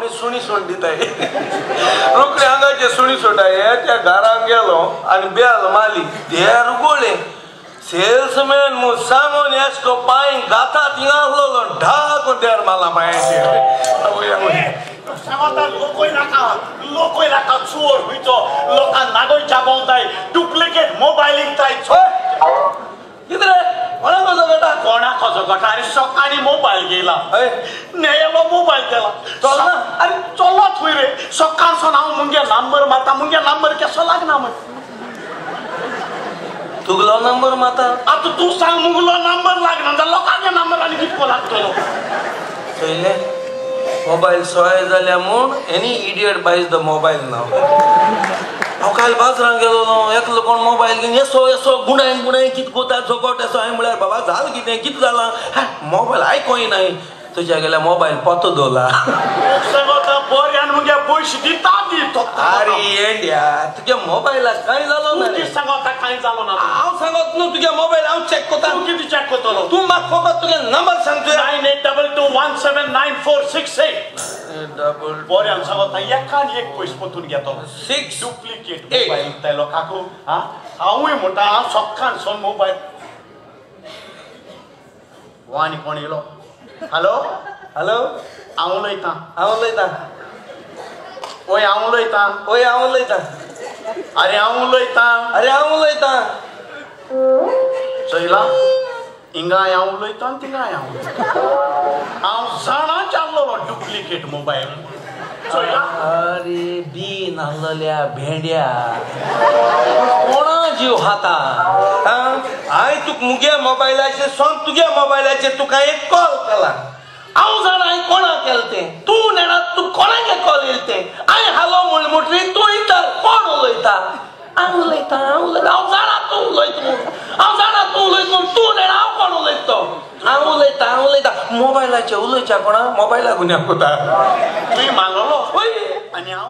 रोखडी सुणी सोड दिताय. रोखडी हांगाचे सुणी सोडाय. त्या घरान गेलो आनी बेल मारली. देर उगोळे सेल्समॅन म्हूण सांगून येसको पांय गाता थिंगा आसलो ढाक देर मारला पांयाचेर. सांगता लोकय नाका लोकय नाका चोर हुयचो लोकांक नागोयच्या भोंवताय डुप्लिकेट मोबायल विकताय. कितें रे कोणाक झगडटा? कोणाक झगडटा? आनी सकाळीं मोबायल घेयला नेयलो मोबायल केला चलना. आरे चल्लो थंय रे सकाळसून हांव मुगे नंबर मारता मुगे नंबर केसो लागना म्हण. तुगलो नंबर मारता? आतां तूं सांग मुगलो नंबर लागना जाल्यार लोकांचे नंबर आनी कितको लागतलो? चोयलें मोबायल सोय जाल्या म्हूण any idiot buys the mobile नाव. हांव काल बाजारान गेलो न्हू एकलो कोण मोबायल घेवन येसो येसो गुणायन गुणायन कित कोता झोकोट येसो. हांवें म्हळ्यार बाबा जाल कितें कितें जालां? मोबायल आयकोय नाय. तुज्या गेल्या मोबायल पोतो दवरला. बऱ्यान मुगे पयशे दिता दी. आरे येंड्या तुज्या मोबायलाक कांय जालो ना. तूं सांगता कांय जालो ना? हांव सांगत न्हू तुज्या मोबायल हांव चॅक कोता. तूं कितें चॅक कोतलो? तूं म्हाका फकत तुगे नंबर सांग. 9822179468. बऱ्यान सांगता एकान एक पयशे पोतून घेतलो. 6 डुप्लिकेट मोबायल विकताय लोकांक. हांवूय म्हणटा हांव सकाळ सोन मोबायल. आनी कोण येयलो? हॅलो हॅलो हांव उलयतां. हांव उलयतां. ओय हांव उलयतां. ओय हांव उलयतां. अरे हांव उलयतां. अरे हांव उलयतां. चोयला हिंगा हांव उलयतां थिंगा हांव उलयतां. हांव जाणा चाललो डुप्लिकेट मोबायल. चोयला अरे बी नासलेल्या भेंड्या कोणा जीव खाता? हांवें तुका मुगे मोबायलाचेर सोन तुगे मोबायलाचेर तुका एक कॉल केला. हांव जाणा हांवें कोणाक केलें तें. तूं नेणा तूं कोणाक कॉल येयलें तें. हांवें हालो म्हूण म्हटली तूं इतर कोण उलयता? हांव उलयतां हांव उलयतां. हांव जाणा तूं उलयता म्हूण. हांव जाणा तूं उलयता म्हूण. तूं नेणा हांव कोण उलयता तो? हांव उलयतां हांव उलयतां. मोबायलाचेर उलोवच्या कोणा मोबायला गुन्यांव कोता. तुवें मागलो वय आनी हांव